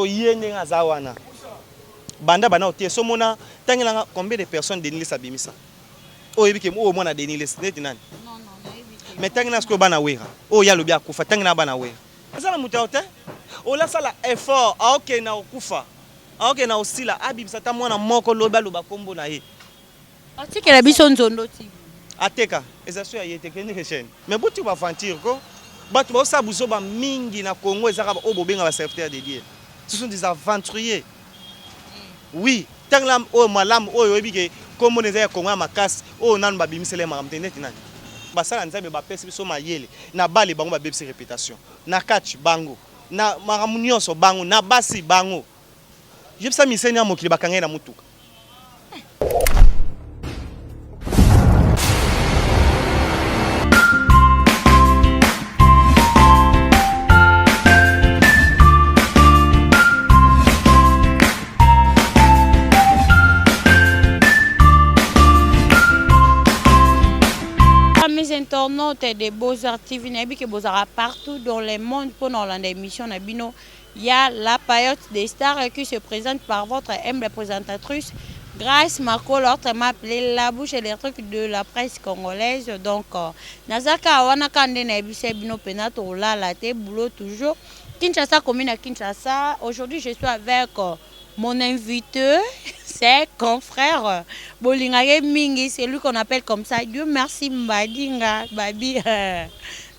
Ye ndenge aza wana banda banda otie so mona tangela nga combien de personnes Denis Lessie abimisa oyo oyebi ke oyo mwana Denis Lessie neti nani? Mais tangela sikoyo bana Werra oyo ye alobi akufa tangela bana Werra aza na moto te ola asala effort aokende na kokufa aokende na kosila abimisa ata mwana moko lobi aloba kombo na ye. Atikela biso nzondo TV. Ateka eza so ya ye te kende chaine mais botika ba aventure ko batu bao sala buzoba mingi na Congo eza kaka oyo bobenga ba serviteur de Dieu ce sont des aventuriers oui tangela oyo malamu oyo oyebi ke kombo na eza ya Congo ya makasi oyo nanu ba bimisela ye makambo te neti nani basala nzambe ba pesi biso mayele na bale bango ba bebisi reputation na catch bango na makambo nionso bango na basi bango yebisa miseni ya mokili bakanga ye na mutuka. Amis internautes de Beaux-Arts TV, nayebi ke bozalaka partout dans le monde mpo na kolanda émission na bino ya la paillote des stars qui se présente par votre humble présentatrice Grace Makolo, autrement appelée la bouche électrique de la presse congolaise. Donc, euh, nazaka wana ka nde nayebisa bino pena tolala te boulot toujours. Kinshasa commune à Kinshasa. Aujourd'hui, je suis avec euh, mon invité, c'est confrère Bolingake Mingi, c'est lui qu'on appelle comme ça. Dieu merci Mbadinga, Babi.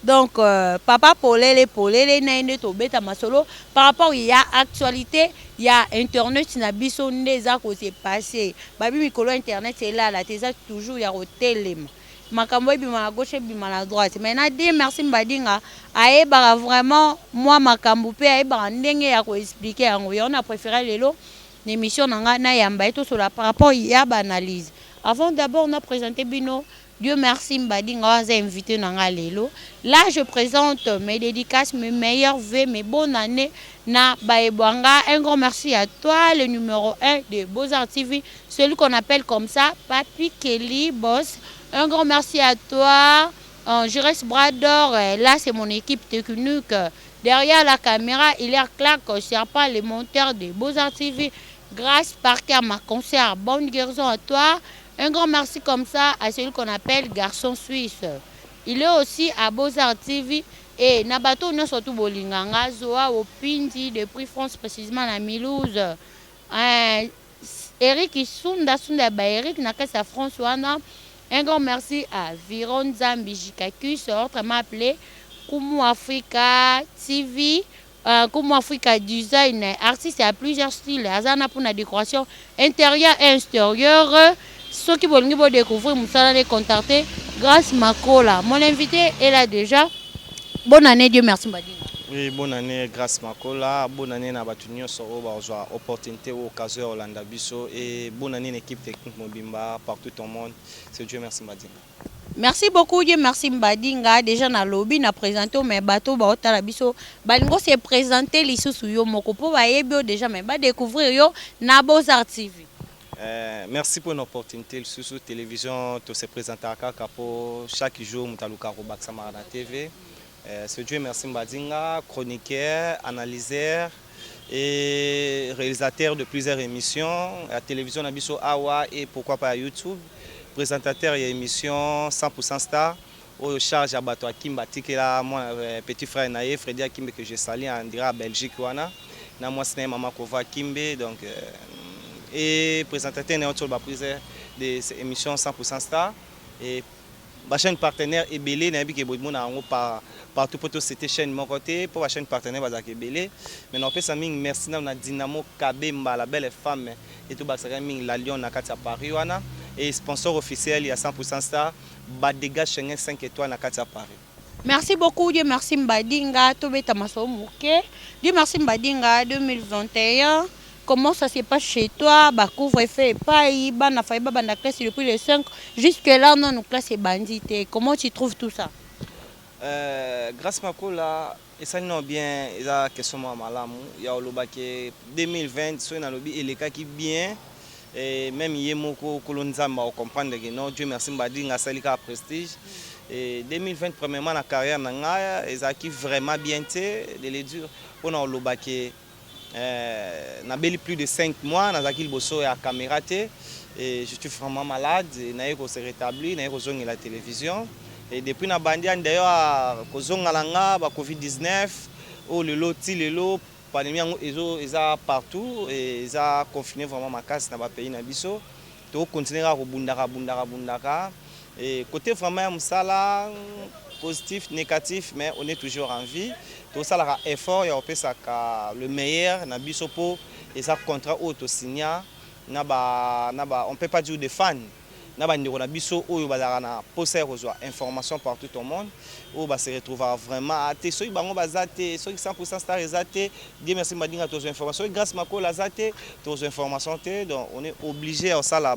Donc euh, papa polele polele na ye nde tobeta masolo par rapport ya actualité ya internet na biso nde eza ko se passer. Babi mikolo internet elala te eza toujours ya kotelema. Makambo ebima na gauche ebima na droite. Mais na Dieu merci Mbadinga ayebaka vraiment mwa makambo pe ayebaka ndenge ya ko expliquer yango. Yango na prefere lelo na emission na nga nayamba ye tosolola par rapport ya ba analyse. Avant d'abord na presenter bino Dieu merci Mbadinga oyo aza invite na nga lelo. Là je presente mes dedicaces, mes meilleurs vœux, mes bonnes annees na baye bwa nga. Un grand merci à toi le numero 1 de Beaux Arts TV, celui qu'on appelle comme ça Papy Kelly Boss. Un grand merci à toi euh, Jires Bras d'Or, là c'est mon équipe technique. Derrière la caméra, Hilaire Clark, Serpent, le monteur de Beaux Arts TV. Grace Parker, ma concert. Bonne guérison à toi. Un grand merci comme ça à celui qu'on appelle garçon suisse. Il est aussi à Beaux-Arts TV et na bato nyonso tu bolinga nga Zoa Opindi depuis France précisément na Mulhouse. Euh, Eric Sunda Sunda ya ba Eric na kati ya France wana. Un grand merci à Viron Nzambi Jikakus, autrement appelé Kumu Africa TV. Nkumu Africa Design, artiste ya plusieurs styles, aza na pona decoration interieur et exterieur. Soki bolingi bo découvrir musala ne contacter Grace Makola. Mon invité est là déjà. Bonne année, Dieu merci Mbadinga. Oui, bonne année Grace Makola, bonne année na batu nyonso oyo bazwa opportunité ou occasion ya kolanda biso et bonne année na équipe technique mobimba partout au monde. C'est Dieu merci Mbadinga. Merci beaucoup Dieu merci Mbadinga dejà na lobi na presente yo mais bato oyo baotala biso balingi ose presente lisusu yo moko po bayebi yo dejà mais ba decouvrir yo na Beaux Arts TV. Eh, merci pour une opportunité lisusu télévision to se présentaka kaka po chaque jour moto alukaka kobakisamaka na TV. Eh, c'est Dieu merci Mbadinga, chroniqueur, analyseur et réalisateur de plusieurs émissions ya télévision na biso awa et pourquoi pas ya YouTube, présentateur ya émission 100% star oyo charge ya bato Akimba atikela mwana euh, petit frère na ye Freddy Akimbe que je salue en direct à Belgique wana na mwasi na ye mama Kova Akimbe donc euh, et présentateur na yo ba prise de émission 100% star et Ba chaines partenaires ebele nayebi ke bomona yango par partout po to citer chaine moko te po ba chaines partenaires bazalaka ebele mais nakopesa mingi merci nanu na Dynamo Kabemba la belle femme ye tobakisaka ye mingi la lionne na kati ya Paris wana et sponsor officiel ya 100% star ba degats Schengen 5 etoiles na kati ya Paris. Merci beaucoup Dieu merci Mbadinga tobeta masolo moke Dieu merci Mbadinga 2021 comment ça se passe chez toi ba couvre feu epayi bana faye babanda classe depuis le 5 jusque là nanu classe ebandi te comment tu trouves tout ça? Euh, Grace Makola esali nao bien eza question moko ya malamu ya koloba ke 2020 soki nalobi elekaki bien et meme ye moko kolo nzambe ako comprendre ke non Dieu merci Mbadinga asali kaka prestige et 2020 premièrement na carrière na nga ezalaki vraiment bien te de le dire pona koloba ke. Nabeli plus de 5 mois, nazalaki liboso ya caméra te et je suis vraiment malade. Naye kose rétablir, naye kozongela télévision et depuis nabandi ani d'ailleurs kozonga na nga ba Covid-19 oyo lelo ti lelo pandémie yango eza partout, eza confiné vraiment makasi na bapays na biso. Tokontinue kaka kobundaka, bundaka, bundaka. Et côté vraiment ya mosala, positif, négatif, mais on est toujours en vie. Tosalaka effort ya kopesaka le meilleur na biso mpo eza contrat oyo tosigna na ba, on peut pas dire de fan, na bandeko na biso oyo bazalaka na posa ya kozwa information partout au monde, oyo base retrouvaka vraiment te soki bango baza te. Soki 100 Star eza te, Dieu Merci Mbadinga, tozwa information. Soki Grâce Makola aza te, tozwa information te. Donc on est obligé ya kosala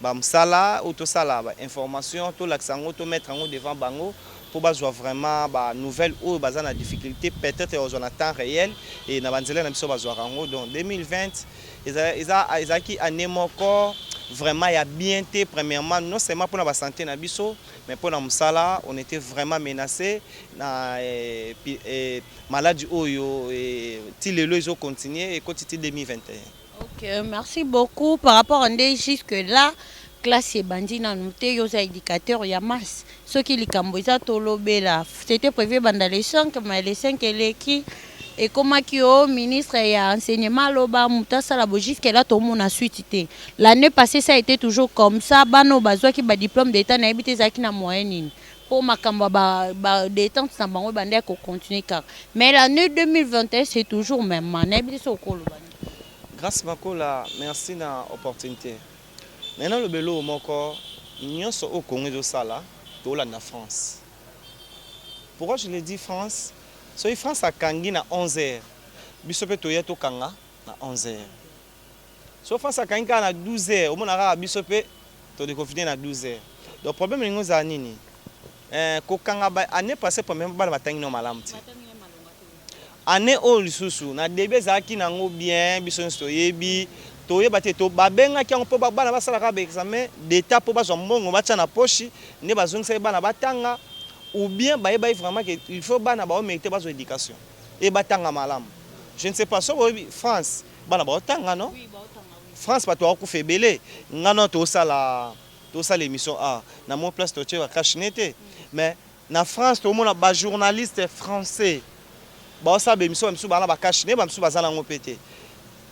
bamosala oyo, tosala bainformation, tolakisa yango, tomettre yango devant bango mpo bazwa vraiment banouvelle oyo baza na difficulté peut-être ya kozwa na temps réel e na banzela na biso bazwaka yango. Donc 2020 ezalaki année moko vraiment ya bien te. Premièrement, non seulement mpona basanté na biso, mais mpona mosala, on était vraiment menacé na maladie oyo ti lelo ezocontinue, ekoti ti 2021. Ok, merci beaucoup. Par rapport à nde jusque là classe ebandi nanu te, yo oza éducateur ya masse. Soki likambo eza tolobela, c'était prévu banda le 5, mais le 5 eleki, ekomaki o ministre ya enseignement aloba moto asala bo. Jusque là tomona suite te. L'année passée, ça a été toujours comme ça. Bana oyo bazwaki badiplôme d'état, nayebi te ezalaki na moyen nini mpo makambo ya badétente na bango ebanda ya kocontinue kaka. Mais l'année 2021, c'est toujours même. Nayebi te soki okoloba nini. Grâce Makola, merci na opportunité. Maintenant, lobelo oyo moko nyonso oyo Congo ezosala, tolanda France. Pourquoi je le dis France? Soki France akangi na 11 heures, biso mpe toya tokanga na 11 heures. So France akangi kaka na 12 heures, omona kaka biso mpe todéconfine na 12 heures. Donc problème elingi ozala nini? Kokanga ba année passée, premièrement, bana batangi no malamu te. Année oyo lisusu, na début ezalaki nango bien. Biso nyonso toyebi, toyeba te to babengaki yango mpo bana basalaka baexamen d'état mpo bazwa mbongo batya na poche nde bazongisaki bana batanga, ou bien bayebaki vraiment que il faut bana baomérite bazwa éducation e batanga malamu. Je ne sais pas soki oyebi France, bana baotanga no. France, bato bakokufa ebele. Nga no tosala émission a na mo place, totie bacache-nez te. Mais na France, tomona bajournaliste français baosala baémission, bamisusu baa na bacache-nez, bamisusu baza nango mpe te.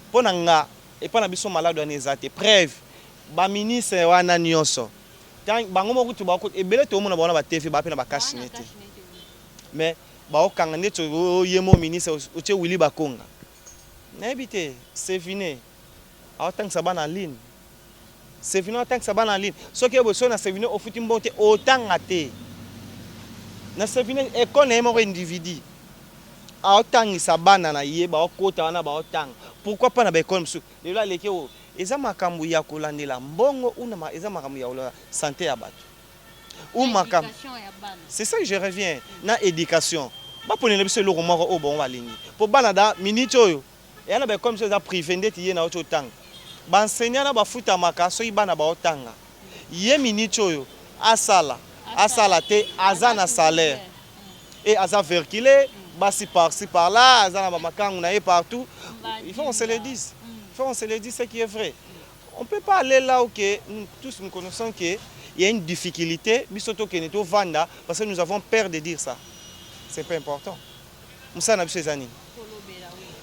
Mpo na nga, epai na biso malade wana eza te. Preuve, baministre wana nyonso, bango moko kutu ebele, tomona bango na batv, baa mpe na bacache-nez te, mais baokanga ndeti oye mo ministre otie Willy Bakonga, nayebi te, Sevine aotangisa bana ligne, Sevine aotangisa bana ligne. Soki eboye, soki na Sevine ofuti mbongo te, otanga te. Na Sevine, ekole na ye moko, individu aotangisa bana na ye, baokota wana, baotanga. Pourquoi pas na baekole mosusu? Lelo aleki oyo eza makambo ya kolandela mbongo una, eza makambo ya kolandela santé ya bato ou makambo. C'est ça que je reviens na éducation. Baponela biso eloko moko oyo bango balingi mpo bana da minute oyo eya na baekole mosusu eza privé, ndeti ye na oti otanga, baenseignant na bafutamaka. Soki bana baotanga, ye minute oyo asala, asala te, aza na salaire et aza véhiculé, basi par-ci par-là, aza na bamakangu na ye partout. Il faut qu'on se le dise, il faut qu'on se le dise, ce qui est vrai. On peut pas aller là où que nous tous nous connaissons que il y a une difficulté, biso tokende tovanda parce que nous avons peur de dire ça. C'est pas important. Mosala na biso eza nini?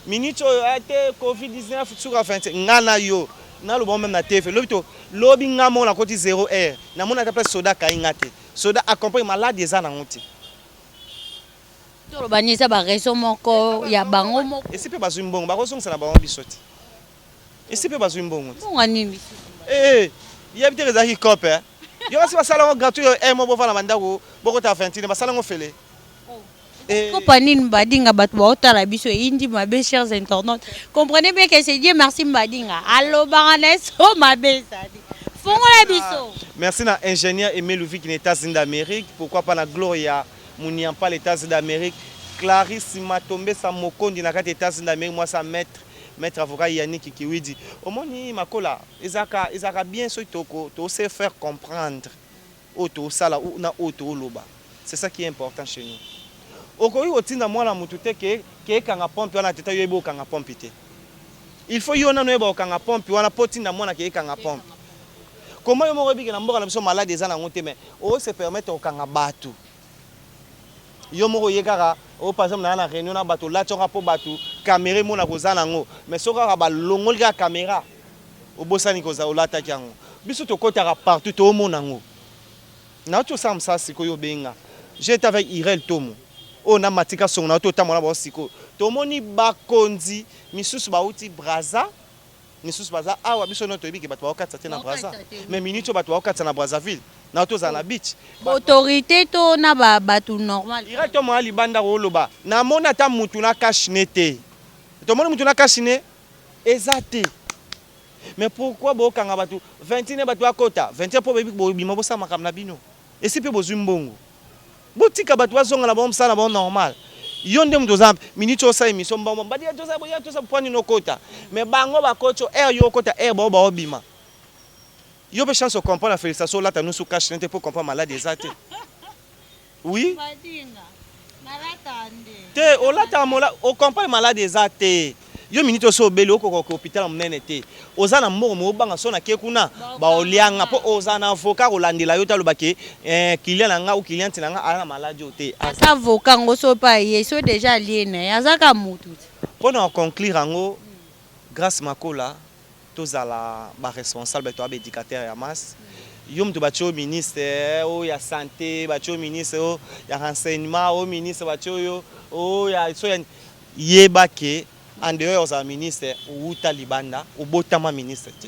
Minute oyo te, Covid-19 suka 25. Nga na yo naloba même na TV lobi to lobi, nga moko nakoti 0 heure, namoni ata place soda akangi nga te. Soda accompagne maladi eza nango te. Toloba nini? Eza baraison moko ya bango moko. Esi mpe bazwi mbongo, bakozongisa na bango biso te. Esi mpe bazwi mbongo te. Mbongo nini? Ee, yebi te, ezalaki cope. Yo kasi basala yango gratuit oyo mo bovanda bandako, bokota 21, basala yango fele. Kopa nini Mbadinga? Bato baotala biso, eyindi mabe. Chers internautes, comprenez bien que c'est Dieu Merci Mbadinga alobaka na so mabe ezali fongola biso. Merci na ingénieur Aimé Louvik na États-Unis d'Amérique. Pourquoi pas na Gloria Muniampa, les États-Unis d'Amérique, Clarisse Matombesa Mokondi na kati États-Unis d'Amérique, moi sa maître, maître avocat Yannick Kiwidi. Omoni Makola, ezaka bien soki toko to se faire comprendre oyo tosala na oyo toloba. C'est ça qui est important chez nous. Okoki kotinda mwana mutu te ke ke ekanga pompe wana teta yo oyebi kokanga pompe te. Il faut yo nanu oyeba kokanga pompe wana po otinda mwana ke ekanga pompe. Comment yo moko oyebi ke na mboka na biso malade eza nango te mais o se permettre kokanga batu. Yo moko oye kaka oh par exemple naza na reunion na batu olati yango kaka po batu camera emona ke oza nango mais soki kaka balongoli kaka camera obosani ke olataki yango. Biso tokotaka partout toomona yango. Nauti kosala mosala sikoyo obengi nga. J'ai ete avec Irel Tomo oyo na Mathy Kasongo nauti kotambola na bango sikoyo. Tomoni bakonzi misusu bauti Brazza, misusu baza awa biso nionso toyebi ke batu bakokatisa te na Brazza. Mais minute oyo batu bakokatisa na Brazzaville. Nauti kozala na beach. Ba autorite to na ba batu normal? Irel Tomo aya libanda koloba namoni ata mutu na cache nez te. Tomoni mutu na cache nez? Eza te. Mais pourquoi bo kanga batu 21 batu bakota 21 po boyebi bo bima bosala makambo na bino esi pe bozui mbongo botika batu bazonga na bango musala na bango normal yo nde mutu oza minute osala emission mbongo mbadi toza boya toza po nini okota mais bango bakoti heure yo okota heure bango bao bima yo pe chance o comprendre felicitation olata nusu cache nete po comprendre malade eza te Oui. Te olataka mola o comprendre malade eza te. Yo minute oso obeli okoka ko hopital ya munene te. Oza na mbongo mais obanga so na ke kuna ba olia nga po oza na avocat kolandela yo te aloba ke eh, client na nga ou cliente na nga aza na malade oyo te. Ata avocat ngo so pe aye so dejà alie na ye aza kaka mutu te. Pona ko conclure yango Grace Makola Tozala ba responsable toza ba educateur ya masse yo mutu batie yo ministre oyo ya sante batie yo ministre oyo ya renseignement oyo ministre batie yo oyo ya so ya yeba ke en dehors ya kozala ministre owuta libanda obotama ministre te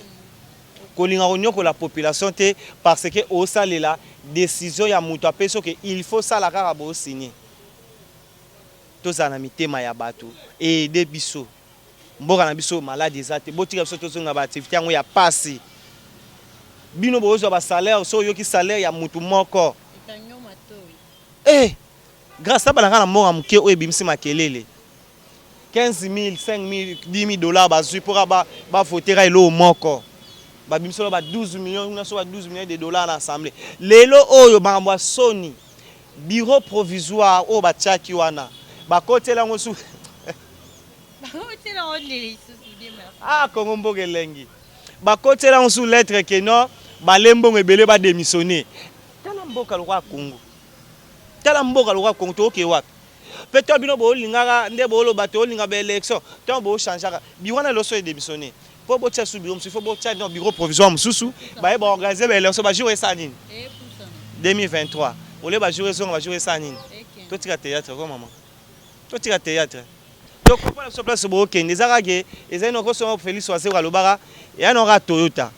kolinga konyokola population te parce que osalela decision ya mutu apesi yo ke il faut sala kaka bo signe tozala na mitema ya batu e aide biso. Mboka na biso malade eza te botika biso tozonga ba activite yango ya pasi bino bozwa ba salaire soki oyoki salaire ya mutu moko eh grace abala nga na mbongo ya moke oyo ebimisi makelele 15000 5000 10000 dollars bazwi mpo ba ba votera eloko moko babimisi ba 12 millions kuna so ba 12 millions de dollars na assemblée lelo oyo makambo ya soni bureau provisoire oyo batiaki wana bakotela yango su Ah Congo mboka elengi. Bakotela yango sous lettre que non bale mbongo ebele ba demissionner. Tala mboka lokola Congo. Tala mboka lokola Congo toke wapi? Pe to bino bolingaka nde boloba tolinga ba election tant bo changeaka bureau na loso e demissionner. Po botia sous bureau mosusu il faut botia non bureau provisoire mosusu baye ba organiser ba election ba jour esala nini? 2023 ole ba jour ezonga ba jour esala nini? Totika theatre ko maman. Totika theatre. To comprendre biso place bokende eza kaka ke ezali na koso Felix Wazekwa alobaka ya na kaka Toyota.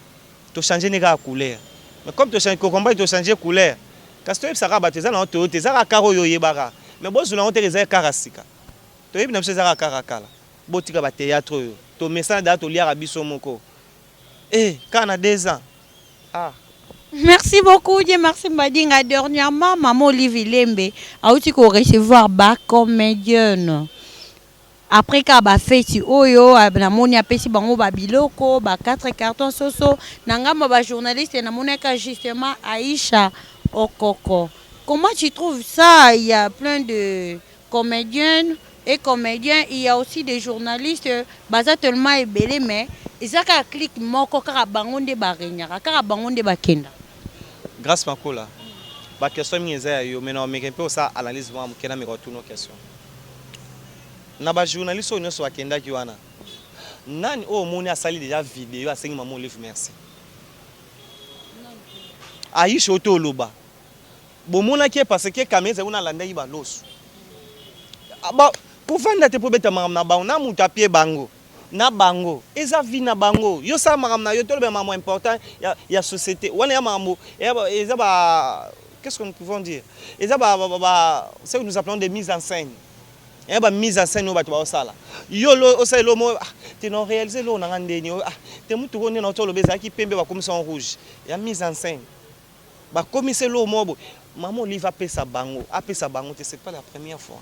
To changer ne kaka couleur. Mais comme to changer ko comprendre to changer couleur. Kasi toyebisa kaka bato eza na Toyota eza kaka car oyo oyebaka. Mais bozula yango te eza kaka sika. Toyebi na biso eza kaka car kala. Botika ba theatre oyo. Tomesana daya toliaka biso moko. Eh kaka na 2 ans. Ah. Merci beaucoup Dieu merci Mbadinga. Dernièrement, maman Olive Ilembe auti ko recevoir ba comedienne. Après ka ba feti oyo namoni apesi bango ba biloko ba 4 cartons soso na ngambo ba journaliste namonaka justement Aïcha Okoko. Comment tu trouves ça? Il y a plein de comediennes et comediens, il y a aussi des journalistes baza tellement ebele mais eza kaka clique moko kaka bango nde ba regnaka kaka bango nde bakenda. Grace Makola, ba question mingi eza ya yo mais na meka mpe osala analyse mwa moke na meka otuna question. Na ba journalistes oyo nyonso bakendaki wana, nani oyo omoni asali deja video asengi Mama Olive merci? Aisha oyo to oloba Bomonaki ye parce que camera ezali kuna alandaki ba loso. Ba kovanda te po beta makambo na bango na mutu apie bango na bango eza vie na bango yo sala makambo na yo tolobela makambo important ya, ya société wana ya makambo eza ba qu'est-ce que nous pouvons dire eza ba, ba, ba, ba ce que nous appelons des mises en scène ya ba mise en scène oyo bato baosala yo osala eloko moko ah, te na réalise eloko na nga ndeni ah, te mutuka oyo nde na oloba ezalaki pembe bakomisa en rouge ya mise en scène Bakomisi eloko moko boye. Maman Olive apesa bango, apesa bango te, c'est pas la première fois.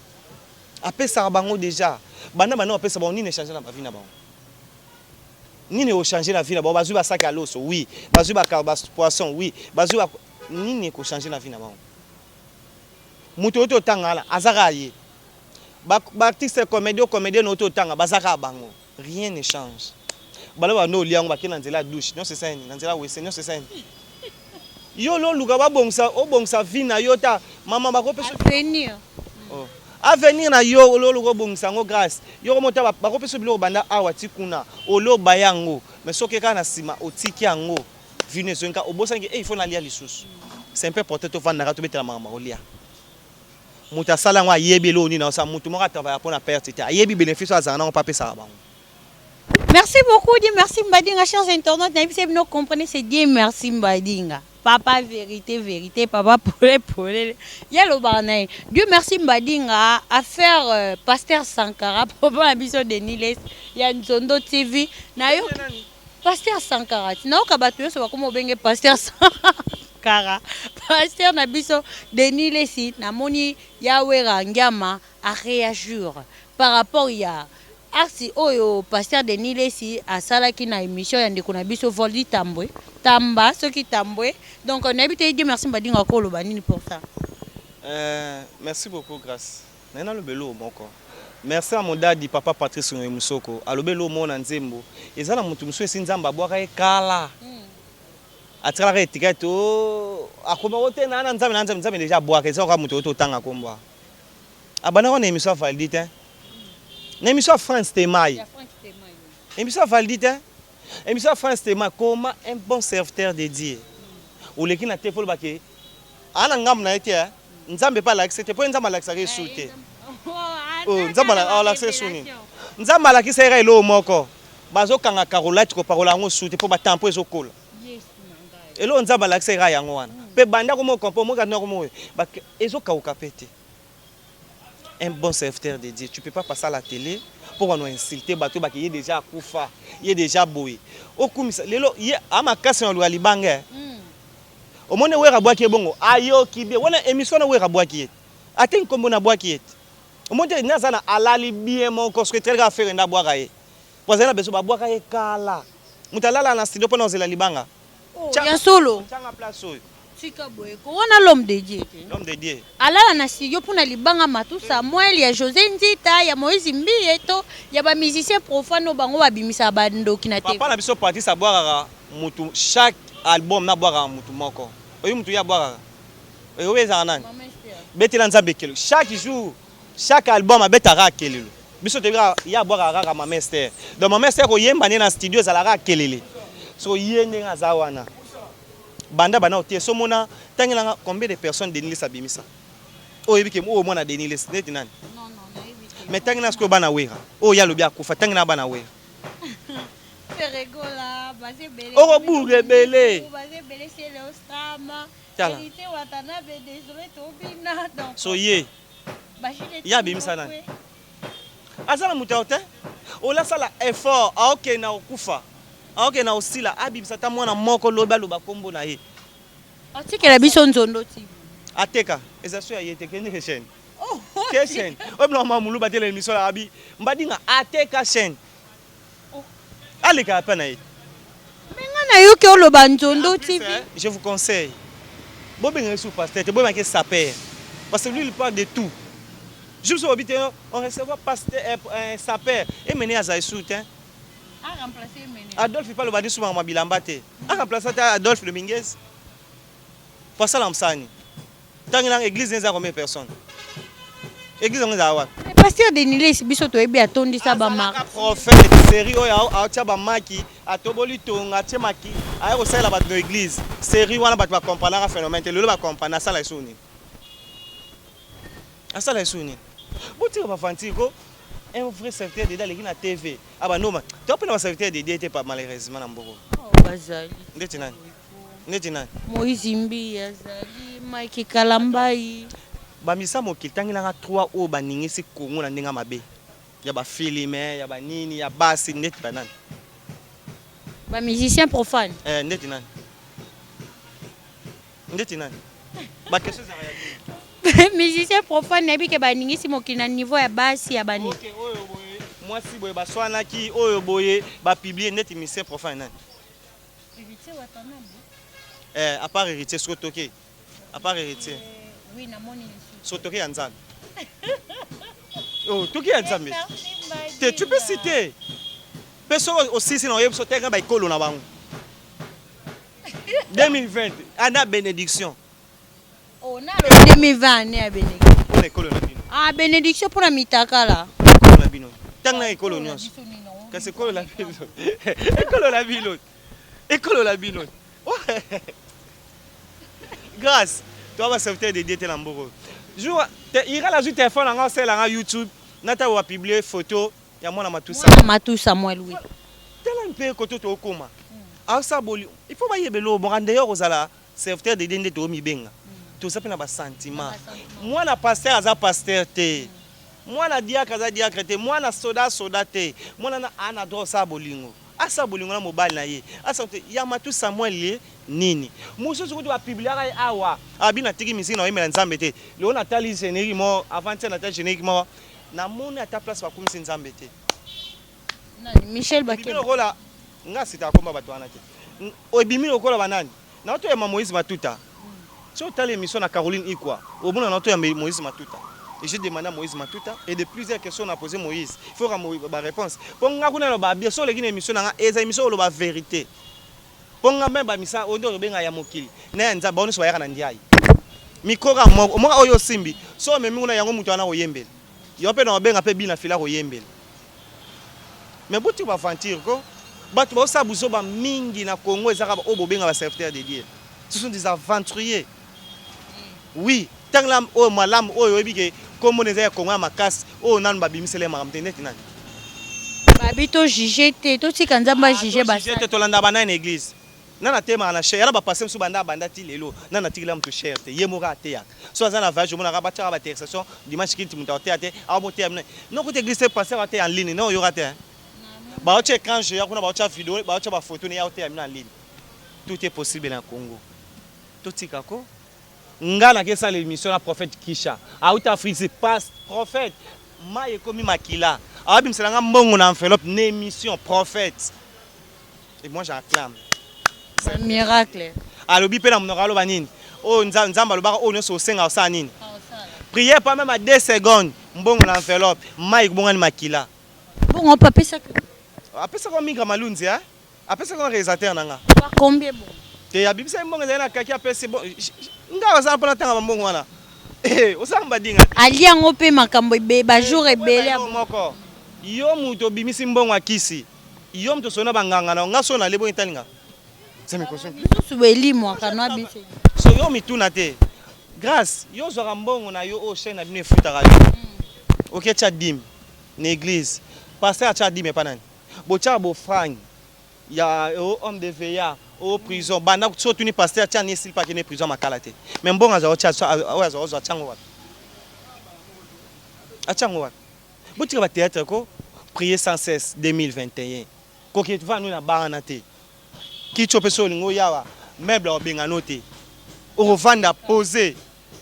Apesaka bango dejà. Banda banda apesa bango nini echanger na ba vie na bango? Nini eko changer na vie na bango? Bazui ba sac ya loso, oui. Bazui ba ba poisson, oui. Bazui ba nini eko changer na vie na bango? Moto oyo totanga wana aza kaka ye. Ba artiste comédien comédien oyo totanga baza kaka bango, rien ne change. Bala bando olia yango, bakei na nzela ya douche nyonso esali, na nzela ya WC nyonso esali. Yo loluka babongisa, obongisa vie na yo. Ta mama bakopesa avenir. Oh. Avenir na yo, ololuka obongisa yango grâce yo komota. Bakopesa biloko banda awa ti kuna, oloba yango, mais soki kaka na nsima otiki yango, vino ezongi kaka, obosaniki e il faut nalia lisusu. C'est un peu important tovandaka, tobetela makambo kolia. Moto asala yango ayebi eloko nini aosala. Motu moko atravailla mpona perte te, ayebi bénéfice oyo azala nango mpo apesaka bango. Merci beaucoup, Dieu merci Mbadinga, chers internautes. Nayebisi bino, comprenez, c'est Dieu merci Mbadinga. Papa vérité, vérité, papa polé, polé. Yalo barnaï. Dieu merci Mbadinga, affaire Pasteur Sankara, papa na biso Denis Lessie, ya Nzondo TV. Na yo, Pasteur Sankara, naoka bato nyonso bakoma obenge Pasteur Sankara. Pasteur na biso Denis Lessie, namoni Yawera Ngiama a réagir par rapport ya acte oyo pasteur Denis Lessie asalaki na émission ya ndeko na biso Voldi Tambwe Tamba, soki Tambwe. Donc nayebi te, Dieu merci Mbadinga, koloba nini pour ça? Merci beaucoup, Grâce. Naye naloba eloko moko. Merci à mon dadi, papa Patrice Ngoyi Musoko. Alobi eloko moko na nzembo. Eza na motu mosusu esi Nzambe abwaka ye kala, atikalaka etikete o akomako te na Nzambe, na Nzambe. Nzambe déjà abwaka. Eza kaka moto oyo totanga kombo abandaka na émission ya Valdi te, na émission ya France Temai, émission ya Valdi te, émission ya France Temai. Comment un bon serviteur de Dieu oleki na te fo olobake aa na ngambo na ye te? Nzambe mpe alakisi te, mpo ye Nzambe alakisaka esu te. Nzambe alakisa esu nini? Nzambe alakisa ye kaka eloko moko: bazokanga carrelage, kopakola yango su te, mpo batampo ezokola. Eloko Nzambe alakisa ye kaka yango wana. Mpe bandako moko kompo moka ndako moko ezokauka mpe te. Un bon serviteur de Dieu, tu peux pas passer à la télé pour bano insulter bato baki ye déjà akufa, ye déjà boye. Okumisa lelo ye amakasi na luka libanga. Omoni Wera abwaki ye bongo, ayoki bien wana émission wana. Wera abwaki ye ate nkombo na abwaki ye te. Omoni te, naza na alali bien moko. Soki etelaka affaire nde abwaka ye, po azali na besoin babwaka ye kala. Moto alala na studio mpona kozela libanga. Ya solo. Tianga place oyo. Tika boye ko, wana l'homme de Dieu te. L'homme de Dieu. Alala na studio mpona libanga matu Samuel, ya José Nzita, ya Moïse Mbiye to ya bamusicien profane oyo bango babimisaka bandoki na te. Papa na biso Patrice abwakaka mutu chaque album, nabwakaka mutu moko. Oyo mutu ye abwakaka oyo ezalaka nani? Betela Nzambe ekelo chaque jour, chaque album abetaka akelelo. Biso toyebi kaka ye abwakaka kaka Mama Ester. Donc Mama Ester koyemba nde na studio ezalaka akelele. So ye ndenge aza wana, banda banda otie so mona ntangelanga combien de personnes Denis Lessie abimisa oyo oyebi ke oyo mwana Denis Lessie neti nani? Mais ntangi na sikoyo bana Wera oyo ye alobi akufa, ntangi na bana Wera okobuka ebele. Tala so ye ye abimisa nani? Aza na moto yayo te. Olasala effort, aokende na kokufa, aokende na kosila, abimisa ata mwana moko lobi aloba nkombo na ye. Atikela biso Nzondo TV. Ateka eza so ya ye te. Kende ke chaîne, ke chaîne oyo biloko ma mulu batela émission na abi Mbadinga. Ateka chaîne, alekaka mpe na ye. Mais nga nayoki oloba Nzondo TV. Je vous conseille, bobengaka su pasteur te, boyebaki saper, parce que lui, il parle de tout. Juste obi te on recevoir pasteur, saper emene azali su te. Adolphe mpe aloba nde sumaka bilamba te, aremplace te Adolphe Dominguez po asala mosani. Ntango nanga église eza combien de personnes? Église yango ezala wapi? Pasteur Denis Lessie, biso toyebi atondisa bamar Prophète série oyo atia bamaki, atoboli tonga, atie maki, aya kosalela bato na église. Série wana bato bakomprenaka phénomène te. Lelo bacomprendre. Asala esu nini? Asala esu nini? Botika bafanti ko. Un vrai serviteur de Dieu aleki na TV abanoma to mpe na baserviteur de Dieu te, malheureusement na mboko. Bazali. Ndeti nani? Ndeti nani? Moïse Mbi azali, Mike Kalambai. Bamisa mokili, ntangelanga 3 oyo baningisi Kongo na ndenge mabe, ya bafilme, ya banini, ya basi, ndeti banani? Bamusicien profane. Eh, ndeti nani? Ndeti nani? Baquestion ezalaka ya Musicien profane, nayebi ke baningisi mokili na niveau ya basi, ya banini. Ok, oyo boye mwasi boye baswanaki, oyo boye bapublie, ndeti musicien profane nani? Eh, à part Héritier, soki toke à part Héritier. Oui, namoni. So toke ya Nzambe. Oh, toki ya Nzambe te, tu peux citer mpe soki osisi na oyebi so teka baekolo na bango 2020 ana bénédiction. Oh, nalobi 2020, année ya bénédiction. Mpona ekolo na bino. Ah, bénédiction mpona mitakala. Ekolo na bino, ntango na ekolo nyonso, kasi ekolo na bino, ekolo na bino, ekolo na bino. Grâce toa baserviteur de Dieu te na mboka oyo. Jour ira nazwi telefone nanga, osalelanga YouTube, nata bapublier photo ya mwana Matusa. Mwana Matu Samuel, oui. Tala mpe koto tookóma aosala boli. Il faut bayebela oyo bonga ndeyo kozala serviteur de Dieu nde toomibenga. Toza mpe na basentiment. Mwana pasteur aza pasteur te, mwana diacre aza diacre te, mwana soda soda te. Mwana na ana droit osala bolingo, asala bolingo na mobali na ye, asala te. Ya Matu Samuel ye nini mosusu kutu bapubliaka ye awa, abi natiki misiki na oyembela Nzambe te. Lelo natali générique moko, avant tia natali générique moko, namoni ata place bakumisi Nzambe te. Nani? Michel Ebimi Bakeba. Lokola nga sita akomba bato wana te. Ebimi lokola banani na toyamba Moïse Matuta. So otala émission na Caroline Ikwa, omona na toyamba Moïse Matuta et j'ai demandé à Moïse Matuta et de plusieurs questions on a posé Moïse, il faut ba réponse mpo nga kuna loba bien. So oleki na émission na nga, eza émission oloba vérité, mpo nga me bamisa oyo nde obenga ya mokili na ya Nzambe, bango nyonso bayaka na ndiayi micro kaka moko moko oyo osimbi. So omemi kuna yango, moto wana koyembela yo mpe na obenga mpe bina fila koyembela. Mais boti baventure ko bato baosala buzoba mingi na Congo, eza kaka oyo bobenga baserviteur de Dieu. Ce sont des aventuriers, oui. Ntango la oyo malamu oyo oyebi ke komona eza ya Congo ya makasi, oyo nanu babimisela ye makambo te, neti nani? Babi tojuge te, totika Nzambe ajuge. Basali te, tolanda banani na église? Nani atemaka na chaire? Yana bapasteur mosusu banda banda ti lelo, nani atikela moto chaire te? Ye moko ateyaka. So aza na voyage, omonaka batiaka baintercession dimanche, kinti moto aoteya te, aomoteya bino nokota église te. Pasteur ateya en ligne, no oyoka te, baotia écran géant kuna, baotia video, baotia bafoto ne ya oteya bino en ligne. Tout est possible na Congo. Totika ko nga nakesala émission na prophète Kisha, auta Afrique, pas prophète mai ekomi makila, awabimisela nga mbongo na enveloppe na émission. Prophète, et moi j'acclame. Miracle. Alobi mpe na monoko, aloba nini oyo Nzambe alobaka, oyo nyonso osenga osala nini, prière pas même à 2 secondes, mbongo na enveloppe, mai ekobongani makila. Bongo mpe apesaki? Apesaka Migra Malunzi, apesaka réalisateur na nga. Combien bon? Te, abimisa mbongo ezali na kaki, apesi. Bon, nga azala mpona ntanga bambongo wana, osala mbadinga. Ali yango mpe makambo bajour ebele. Moko yo moto obimisi mbongo akisi yo moto osona banganga na nga, so nale bongo etalinga. Misusu belimwaka no abisi. So yo mituna te, Grâce, yo ozwaka mbongo na yo oyo chaîne na bino efutaka yo, oke tia dîme na église. Pasteur atia dîme epa nani? Botiaka bofrange ya homme de veillard o prison. Banda so otuni pasteur atia ni esili mpe akende prison makala te. Mais mbongo azwa oyo azwa ozwa, atiango wapi? Atiango wapi? Botika bathéâtre ko prier sans cesse. 2021 koki vanu na bana te, kiti mpe so olingi oyawa meuble obengano te, okovanda pose,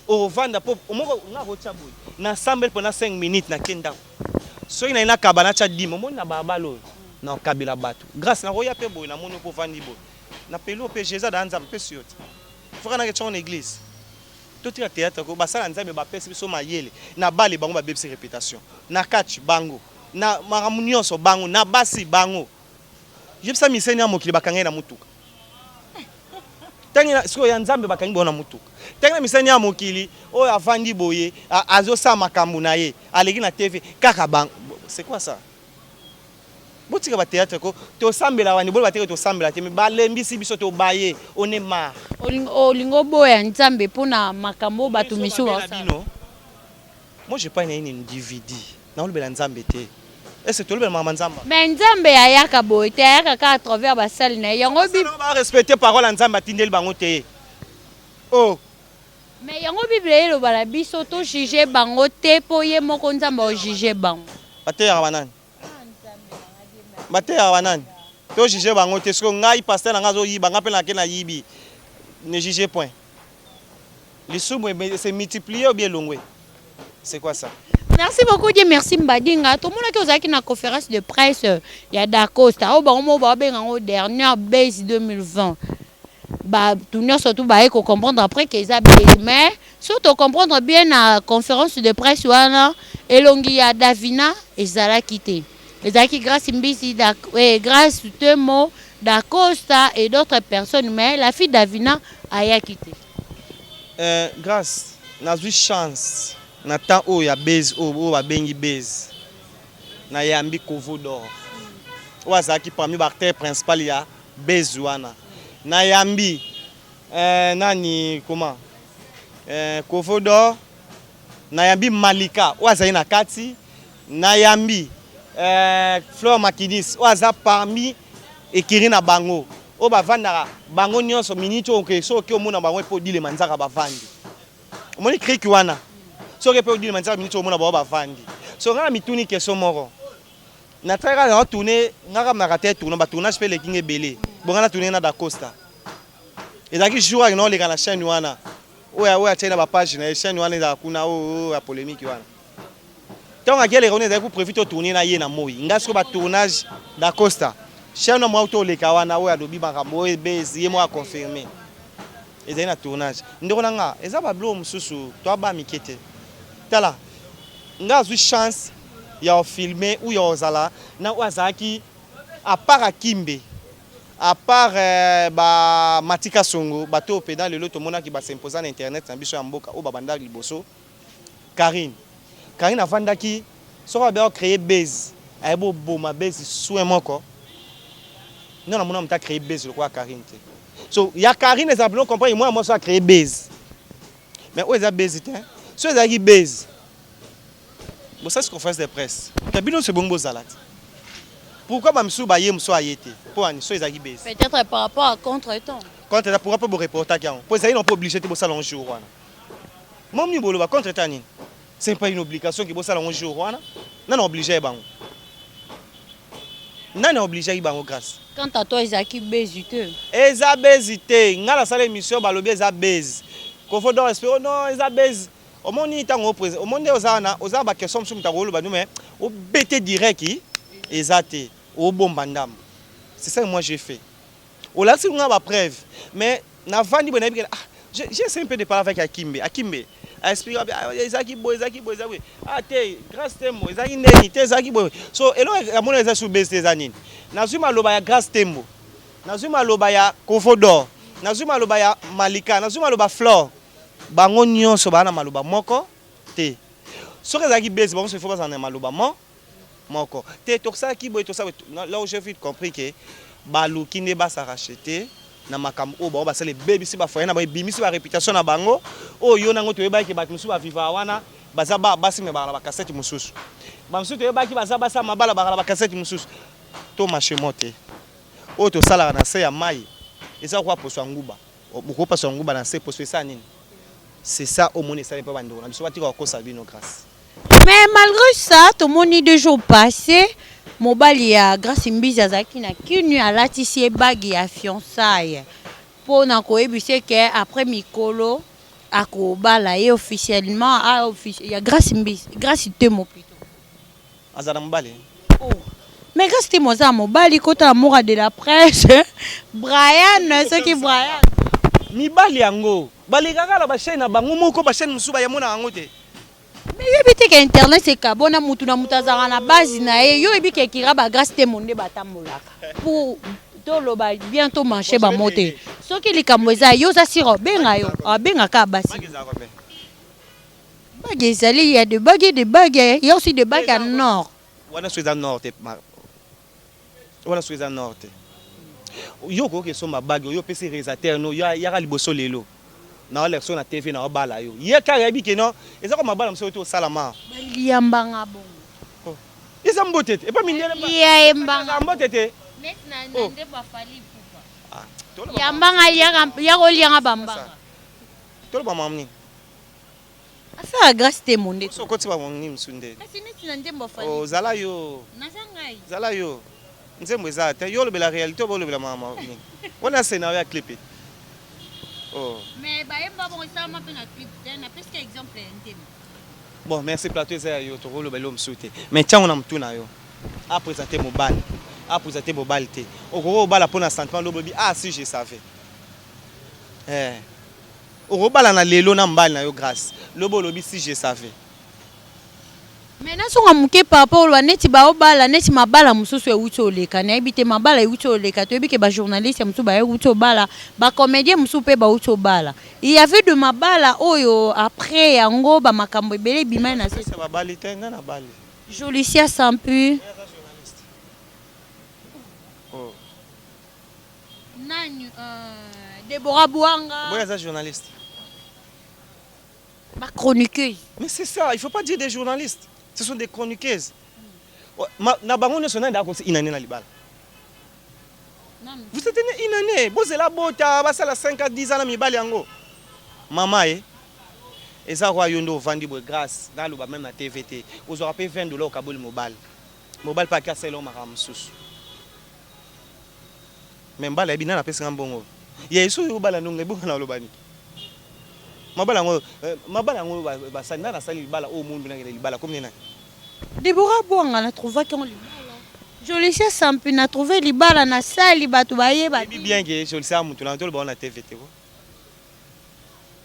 okovanda mpo omoko nga kotya boye nasambeli mpona 5 minutes, nake ndako. Soki naye nakaba, natya dîme, omoni na balabala oyo nakabela bato. Grâce nakoya mpe boye, namoni mpo ovandi boye na pelo mpe Jésus adaa Nzambe mpesi yo te, foka nake tyango na église. Totika théâtre ko basala Nzambe bapesi biso mayele na bale bango, babebisi réputation na kati bango na makambo nyonso bango na basi bango. Yebisa miseni ya mokili bakangai na mutuka ntangi sikoyo ya Nzambe, bakangi bango na mutuka ntangi na misani ya mokili oyo avandi boye, azosala makambo na ye, aleki na TV kaka bango. C'est quoi ça? Botika bathéâtre ko tosambela wani bolo bateke, tosambela te, mais balembisi biso, tobaye, on est marre. Olingi oboya Nzambe mpona makambo oyo bato misusu basala. Bino, moi je pas na une individu, naolobela Nzambe te. Est-ce tolobela makambo ya Nzambe? Mais Nzambe ayaka boye te, ayaka kaka à travers basali na ye yango. Barespecte parole ya Nzambe atindeli bango te, oh. Mais yango Bible eloba na biso tojuge bango te, mpo ye moko Nzambe aojuge bango. Bateyaka banani? Bateyaka banani? Tojuge bango te. Soki ngai pasteur na ngai azoyiba, ngai mpe nake nayibi, ne juge point. Lisumu se multiplier ou bien elongwe. C'est quoi ça? Merci beaucoup, Dieu merci Mbadinga. Tomonaki ozalaki na conférence de presse ya Dacosta oyo bango moko babenga yango dernière base 2020. Bato nyonso tu baye kocomprendre après ke eza base, mais so tocomprendre bien na conférence de presse wana. Elongi ya Davina ezalaki te. Ezalaki Grace Mbisi, da, eh, Grace Temo, Dacosta et d'autres personnes, mais la fille Davina ayaki te. Grace, nazwi chance na temps oyo ya base oyo oyo babengi base, nayambi Kovo d'Or oyo azalaki parmi baacteur principal ya base wana. Nayambi nani comment Kovo d'Or, nayambi Malika oyo azali na kati, nayambi Fleur Makinis oyo aza parmi ekiri na bango oyo bavandaka bango nyonso. Miniti oyo oke soki omona bango epo odilema nzaka bavandi, omoni kriki wana, soki mpe odilema nzaka, miniti oyo omona bango bavandi. So ngai na mituni question moko, natalaka na tourne ngaka naka te, tourne batournage mpe eleki nga ebele. Bonga na tourne na Dacosta, ezalaki jour ake naoleka na chaîne wana oyo atiai na bapage na ye, chaîne wana ezalaka kuna oyo ya polémique wana. Ntango akieleka wana, ezalaki prévu to tourne na ye na moi nga sikoyo batournage Dacosta, chaîne na mwa toleka wana oyo alobi makambo oyo ebezi, ye moko aconfirme ezali na tournage. Ndeko na nga, eza babiloko mosusu toaba mike te. Tala, nga azwi chance ya ofilme ou ya ozala na oyo azalaki à part Akimbe, à part bamatika songo, bato oyo mpenza lelo tomonaki basimposa na internet na biso ya mboka oyo babanda liboso. Karine avandaki, soki abe acréer base, ayebi oboma base soin moko. Ndo namona moto acréer base lokola Karine te. So ya Karine ezala bino comprendre, mwana mwasi acréer base, mais oyo eza base te. So ezalaki base, bosasi conférence de presse ka bino nyonso ebongi bozala te. Pourquoi bamisusu baye, mosusu aye te? Mpo ani? So ezalaki base. Peut-être par rapport à contre-temps. Contre, pourquoi mpo boreportaki yango? Mpo ezali na mpo obligé te bosala yango jour wana. Momi boloba contre ta nini? C'est pas une obligation ke bosala yango jour wana. Nani obligé ye bango? Nani obligé bango, Grâce? Quant à toi, ezalaki base te? Eza base te. Ngai nasala émission, balobi eza base. Kofo donc espero non, eza base. Omoni ntango omoni nde oza wana, oza na baquestion mosusu, moto akoloba no, mais obete direct eza te, obomba ndambo. C'est ça que moi j'ai fait. Olakisi nga bapreuve, mais navandi boye, nayebi ke ah, j'ai essayé un peu de parler avec Akimbe. Akimbe aexplique ezalaki boye, ezalaki boye, ezalaki boye. Ah te, Grâce Tembo, ezalaki ndeni te, ezalaki boye. So eloko amoni eza su base te. Eza nini? Nazwi maloba ya Grâce Tembo, nazwi maloba ya Kovodor, nazwi maloba ya Malika, nazwi maloba Flore, bango nyonso baa na maloba moko te. Soki ezalaki base, bango nyonso ifo bazala na maloba moko te. Tosalaki boye, tosala boye. Là où j'ai vite compris ke baluki nde basa racheter na makambo oyo bango basala, ebebisi bafoyer na bango, ebimisi baréputation na bango. Oyo yo nango toyebaki, bato mosusu bavivaka wana baza basi, me baka na bakasete mosusu. Bamosusu toyebaki baza basi ya mabala, baka na bakasete mosusu. To machemo te, oyo tosalaka na se ya mai eza koka poso ya nguba. Bokopaso ya nguba na se, poso esala nini? C'est ça. Omoni, esali mpe bandeko na biso batika kokosa bino, Grâce. Mais malgré ça, tomoni 2 jours passés, mobali ya Grâce Mbizi azalaki na kinu, alatisi ye bague ya fiançaille mpo na koyebisa ke après mikolo akobala ye officiellement ya Grâce Mbizi, Grâce Temo plutôt. Aza na mobali? Oh. Mais Grâce Temo aza na mobali, kota moko de la presse, Brian, soki Brian. Mibali yango balekaka na bachaîne na bango moko, bachaîne mosusu bayamona yango te. Mais yebi te ke internet ekabona, mutu na mutu azalaka na base na ye. Yo oyebi ke ekira bagrâce Temo nde batambolaka pour toloba bien, tomanche bamo te. Soki likambo eza, yo oza sire, obenga yo, abengaka basi. Bague ezali ya de bague, de bague ya aussi de bague ya nord. Wana so eza nord te, wana so eza nord te. Yo okoki esomba bague oyo opesi réalisateur no yaka liboso lelo na olekso na TV na obala yo, ye kaka yebi ke non, eza ko mabala mosusu te osalama. Baliambanga bongo. Eza mbote te epa mindele. Lia embanga. Mbote te. Neti na nde bafali pupa yambanga ya kolianga bambanga. Toloba mama nini? Affaire Grâce Temo nde. So okoti bango nini mosu nde? Kasi neti na nzembo afali. Ozala yo. Naza ngai. Zala yo, nzembo eza te. Yo olobela réalité, oba olobela mama nini wana, scénario ya clip. Oh. Mais bayemba bongo, esalama mpe na clip te, napesika exemple ya nzembo. Bon, merci. Plateau eza ya yo, tokoloba elo mosusu te, mais ntiango na motu na yo, aprésente mobali, aprésente mobali te. Okoki kobala mpo na sentiment, lobobi ah si je savais. Okobala na lelo na mobali na yo, Grâce, lobi olobi si je savais. Mais nazonga moke par rapport oloba neti baobala, neti mabala mosusu euti oleka, nayebi te, mabala euti oleka, toyebi ke bajournaliste mosusu bauti obala, bacomédien mosusu mpe bauti obala. Il y avait de mabala oyo après yango bamakambo ebele ebimai na se. Babali te, nga na bali. Jolicia Sampu. Oh. Nani, Debora Bwanga. Boye aza journaliste. Bachroniqueuse. Mais c'est ça, il faut pas dire des journalistes, ce sont des chroniqueuses. Na bango nyonso, nani akosi une année na libala? Vous êtes né une année, bozela bota, basala 5 à 10 ans na mibali yango. Mama ye eza roi, yo nde ovandi boye, Grâce, naloba même na TV te, ozwaka mpe 20 $, okaboli mobali, mobali mpe aki asala makambo mosusu. Mais mbala yebi nani apesinga mbongo ye so oyo obala ndongo ebonga na oloba nini? Mabala yango, mabala yango basali, nani asali libala oyo omoni mpena libala komi nani? Debora Bwanga na trouvaki yango libala. Jolicia Sampi na trouve libala, nasali bato bayeba. Yebi bien ke Jolicia mutu na toloba wana TV te, ko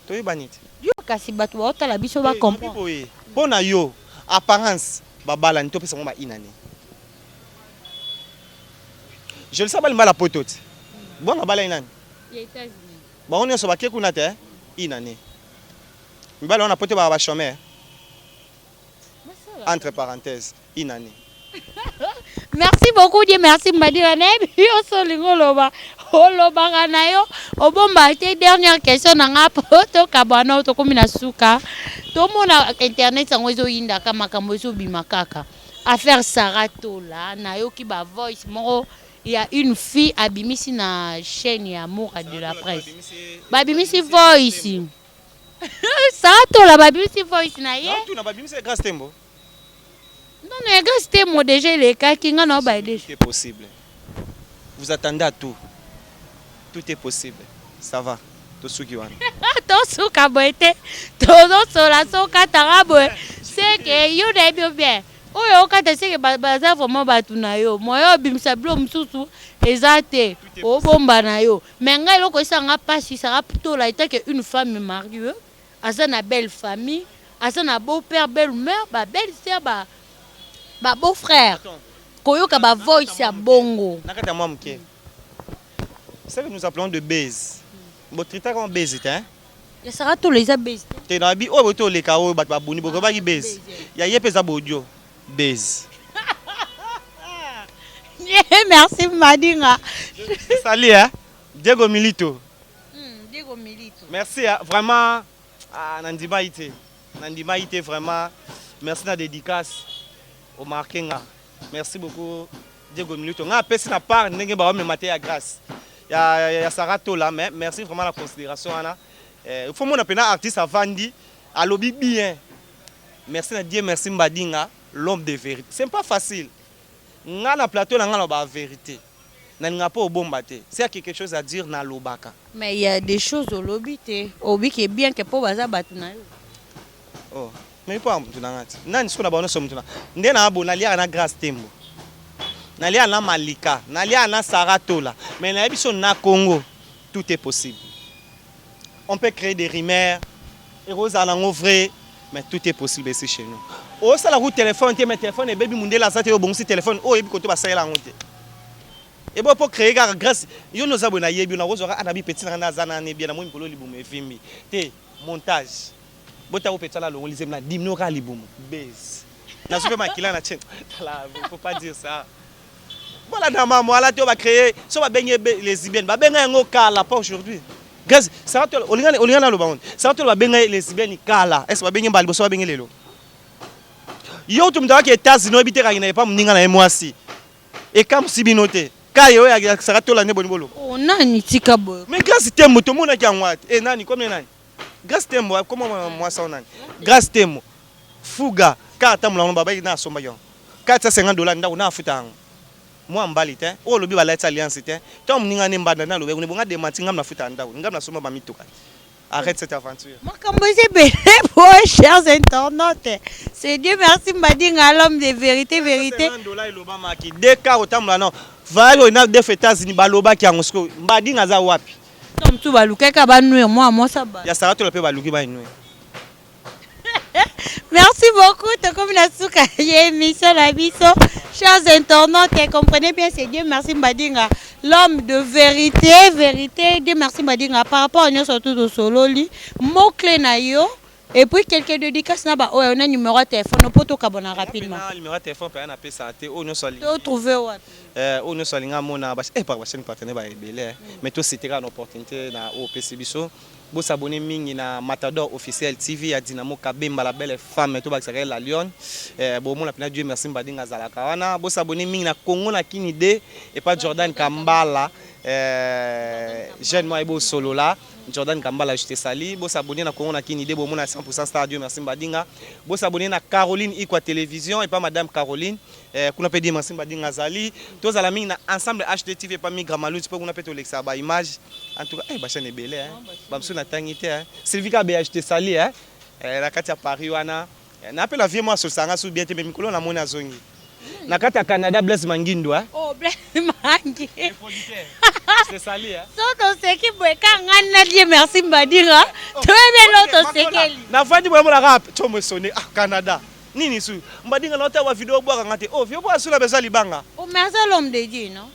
toyebani te. Yo kasi bato baotala biso bacomprendre. Boye mpo na yo apparence babalani, topesa bango ba une année. Jolicia bali mbala poto te, bongo abalani nani? Bango nyonso bake kuna te, une année. Mibali wana poto baka bachômeur, entre parenthèses, une année. Merci beaucoup, Dieu merci Mbadila. Nayebi yo so olingi oloba, olobaka na yo, obomba te. Dernière question na nga po tokabwana, oyo tokómi na suka. Tomona internet yango ezoyindaka, makambo ezobima kaka. Affaire Sara Tola, nayoki bavoice moko ya une fille abimisi na chaîne ya Amour de la Presse. Babimisi voice Sara Tola, babimisi voice na ye. Tuna, babimisi Grâce Tembo? Non, ya Grâce Tembo déjà elekaki, nga na obaye déjà. Tout est possible, vous attendez à tout, tout est possible. Ça va, tosuki wana. Tosuka boye te, tozosola so okataka boye seke yo nayebi yo bien. Oyo okata seke baza vraiment bato na yo, moyo obimisa bilo mosusu eza te, obomba na yo. Mais ngai eloko esanga mpasi, Sara Tola etake une femme mariée, aza na belle famille, aza na beau père, belle mère, ba belle sœur, ba beau frère, koyoka ba voice ya bongo. Na kati ya mwa moke, ce que nous appelons de base, botritaka ngo base te, hein? Ya Sara Tola eza base te. Te, na bi oyo boye toleka, oyo bato babuni bokobaki base ya ye mpe eza bodio base. Merci Madinga. Sali, hein, Diego Milito. Diego Milito. Merci, hein, vraiment. Ah, nandima ye te, nandima ye te vraiment. Merci na dédicace omarke nga, merci beaucoup Diego Milito. Nga apesi na part ndenge baomema te ya Grâce ya Sara Tola, mais merci vraiment na considération wana. Il faut mona mpena artiste avandi alobi bien. Merci na Dieu, merci Mbadinga, l'homme de vérité. C'est pas facile. Nga na plateau na nga na ba vérité, nalinga mpo obomba te. S'il y a quelque chose à dire, nalobaka. Mais il y a des choses olobi te, obiki bien ke mpo baza bato na yo. Oh, mais mpo ya mutu na nga ti nani sikoyo na bango nyonso, mutu na nde na bo naliaka na Grâce Tembo, naliaka na Malika, naliaka na Sara Tola, mais nayebi so na Congo tout est possible. On peut créer des rumeurs, ekozala nango vrai, mais tout est possible ici chez nous. Osala ku téléphone te, mais téléphone ebebi, mundele aza te, obongisi téléphone oyo oyebi kote basalela yango te. Ebo mpo créer kaka Grâce, yo noza boye, nayebi yo, nakozwaka anabi petit na nga nde aza nani bien, namoni mikolo libumu evimbi te, montage botako petit wana alongoli zemi na dimino kaka libumu base, nazwi mpe makila na tie. Tala, faut pas dire ça. Bolanda mamo ala te, oyo bacréer so babengi lesbienne, babenga yango kala, pas aujourd'hui. Grâce Sara Tola, olinga naloba ngo, Sara Tola babenga ye lesbienne kala, est ce babengi mbala liboso? Babengi lelo. Yo to moto akaki États-Unis, oyebi te kaki na epa moninga na ye mwasi, ekamwisi bino te kai oyo ya Sara Tola nde boni boloba. Oh, nani, tika boye. Mais Grâce Tembo tomonaki yango ate e nani komi nani Grâce Tembo koma mwasi ao nani Grâce Tembo fuga kaka tambola yango, babaki na asombaki yango 450 $ ndako na afuta yango mwa mbali te. Oyo olobi balati alliance te, ntango moninga ne mbanda nde alobi kuna bonga démenti, ngam nafuta ya ndako, ngam nasomba bamituka. Arrête cette aventure. Makambo eza ebele boye, chers internautes. C'est Dieu merci Mbadinga, l'homme de vérité, vérité. Dola elobamaki de car otambola non voyage oyo na def États-Unis, balobaki yango. Sikoyo Mbadinga aza wapi? To mosusu balukaka banuire mwa mwasa ba Ya Sara Tola mpe baluki bainue. Merci beaucoup. Tokomi na suka ya émission na biso. Chers internautes, comprenez bien, c'est Dieu merci Mbadinga, l'homme de vérité, vérité. Dieu merci Mbadinga. Par rapport à nyonso tout tosololi, mot clé na yo et puis quelques dédicaces na ba oyo na numéro ya téléphone po tokabona rapidement. Na numéro ya téléphone mpe napesa te. Oyo nyonso alingi Totrouve wapi? Oyo nyonso alingi amona par bachaîne partenaire baebele, mais tosite kaka na opportunité na oyo opesi biso. Bosabone mingi na Matador Officiel TV ya Dinamo Kabemba, la belle femme, to bakisaka ye la Lionne. Bomona mpena Dieu merci Mbadinga azalaka wana. Bosabone mingi na Congo na Kini de epa Jordan Kambala, jeune moko ayebi osolola. Jordan Kambala, je te salue. Bosabone na Congo na Kini de, bomona 100 star Dieu merci Mbadinga. Bosabone na Caroline Ikwa Télévision epa madame Caroline, kuna mpe Dieu merci Mbadinga azali. Tozala mingi na Ensemble HD TV epa Migra Maluti, mpo kuna mpe tolekisaka baimage. En tout cas, bachaîne ebele, bamosusu natangi te. Sylvie Kabeya, je te salue, na kati ya Paris wana. Na mpe la vie moko asolisanga su bien te, mais mikolo namoni azongi na kati ya Canada. Blaise Mangindu, hein? Oh, Blaise Mangi. Je te salue, hein? So toseki boye ka ngai na Dieu merci Mbadinga, toyebi elo tosekeli. Nafandi boye, monaka tsomo esone. Ah, Canada nini su Mbadinga na otala video obwakanga te. Oh, video bwaka sula beza libanga. Oh, merci l'homme de Dieu, non?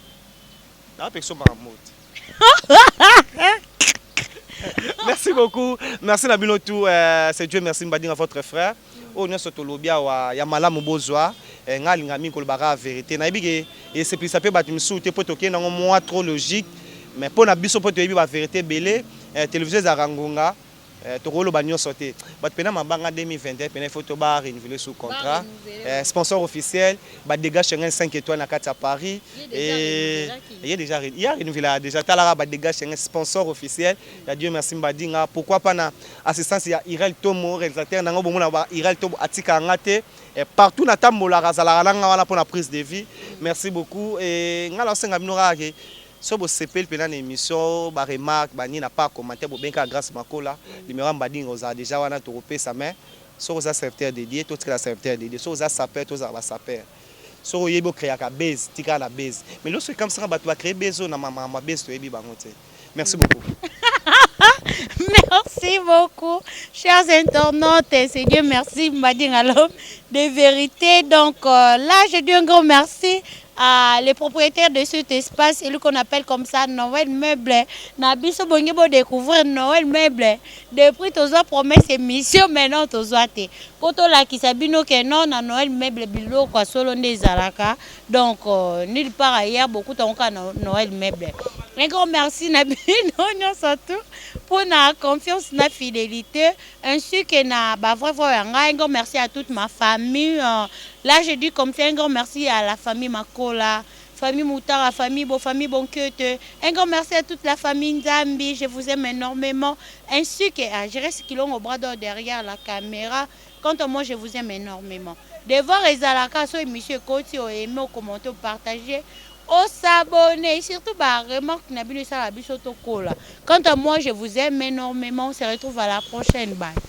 Napekisa makambo te. Merci beaucoup, merci na bino tout. C'est Dieu merci Mbadinga, votre frère. Oyo nyonso tolobi awa ya malamu, bozwa. Ngai alinga mingi kolobaka vérité. Nayebi ke esepelisa mpe bato misusu te, mpo tokende yango mwa trop logique, mais mpo na biso, mpo toyebi bavérité ebele. Télévision ezalaka ngonga, tokoloba nyonso te. Bato mpena mabanga 2021 mpena, il faut to ba renouveler sous contrat. Sponsor officiel badégâts Schengen 5 étoiles na kati ya Paris. Ye déjà ya renouveler déjà, talaka badégâts Schengen, sponsor officiel ya Dieu merci Mbadinga. Pourquoi pas na assistance ya Irel Tomo, réalisateur nango. Bomona ba Irel Tomo atikaka nga te partout natambolaka, azalaka na nga wana mpona prise de vie. Merci beaucoup. Nga na osenga bino kaka ke so bosepeli mpena na émission, baremarque banini na pa commentaire, bobengaka Grâce Makola, numéro ya Mbadinga ozala déjà wana, tokopesa. Mais soki oza serviteur de Dieu, totikala serviteur de Dieu. Soki oza sapeur, tozala basapeur. Soki oyebi ocréaka base, tikala na base. Mais loso ekamisaka bato bacrée base oyo na mamama base, toyebi bango te. Merci beaucoup. Merci beaucoup, chers internautes. C'est Dieu merci, Mbadinga, l'homme de vérité. Donc là, je dis un grand merci à les propriétaires de cet espace, et lui qu'on appelle comme ça Noël Meuble. Na biso bongi bo découvrir Noël Meuble. Depuis tozwa promesse émission, maintenant tozwa te. Po tolakisa bino ke non, na Noël Meuble biloko ya solo nde ezalaka. Donc nulle part ailleurs beaucoup tango na Noël Meuble. Un grand merci na bino nyonso tout pour na confiance, na fidélité, ainsi que na ba vrai vrai ya ngai. Un grand merci à toute ma famille. Là je dis comme ça, un grand merci à la famille Makola, famille Moutara, famille Bo, famille Bonkete. Un grand merci à toute la famille Nzambi, je vous aime énormément, ainsi que à Jérès Kilongo bras d'or derrière la caméra. Quant à moi, je vous aime énormément. Devoir ezalaka so émission ekoti, oaime, okommente, opartage, osabonner, surtout baremarque na bino esala biso tokola. Quant à moi, je vous aime énormément. On se retrouve à la prochaine. Bye.